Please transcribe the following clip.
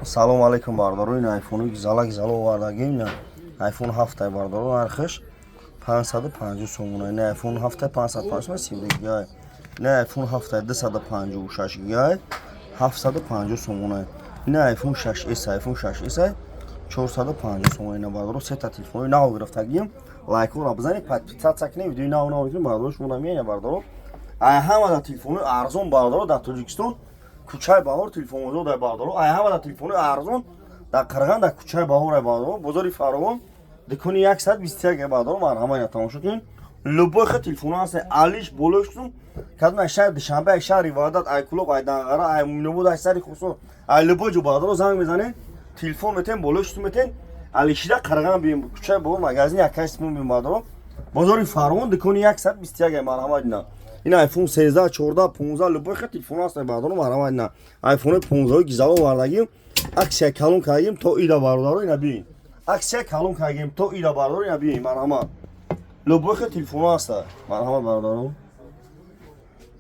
Салом алейкум, бародаро. Ин айфони гизала гизала овардагим. Ина айфон 7 бародаро, нархаш 550 сомона. Ина айфон 7 550 сомона, 32 гигай. Ина айфон 7 256 гигай, 750 сомона. Ина айфон 6s, айфон 6s 450 сомона. Ина, бародаро, сета телефони нав гирифтагим. Лайкҳоро бизанед, подписаться кунед, видеои нав нав мекунем, бародаро. Шумо намеяна, бародаро. Ай ҳама дар телефони арзон, бародаро, дар Тоҷикистон Кӯчаи Баҳор телефонбозор дар, бародаро. Ай ҳама дар телефони арзон дар Қирған, дар Кӯчаи Баҳор, ай бародаро, бозори Фаровон, дукони 121, бародаро. Марҳама, ина тамошо кунед, любой хел телефоно ҳаст, алиш болош кунум кадом. Ай шаҳри Душанбе, ай шаҳри Ваҳдат, ай Кулоб, ай Данғара, ай Муъминобод, ай сари Хусо, ай любой ҷо, бародаро, занг мезанед, телефон метен, болош ту метен. Алишида Қирған бием, Кӯчаи Баҳор, магазин якай бием, бародаро, бозори Фаровон, дукони 121. Марҳама, ина ин айфон 13, 14, 15, любой хел телефон ҳаст, бародаро. Марҳамат, ина айфони 15 гизало овардагим, акция калон кардагим то ида, бародаро. Ина биин, акция калон кардагим то ида, бародаро. Ина биин, марҳамат, любой хел телефон ҳаст, марҳамат, бародаро.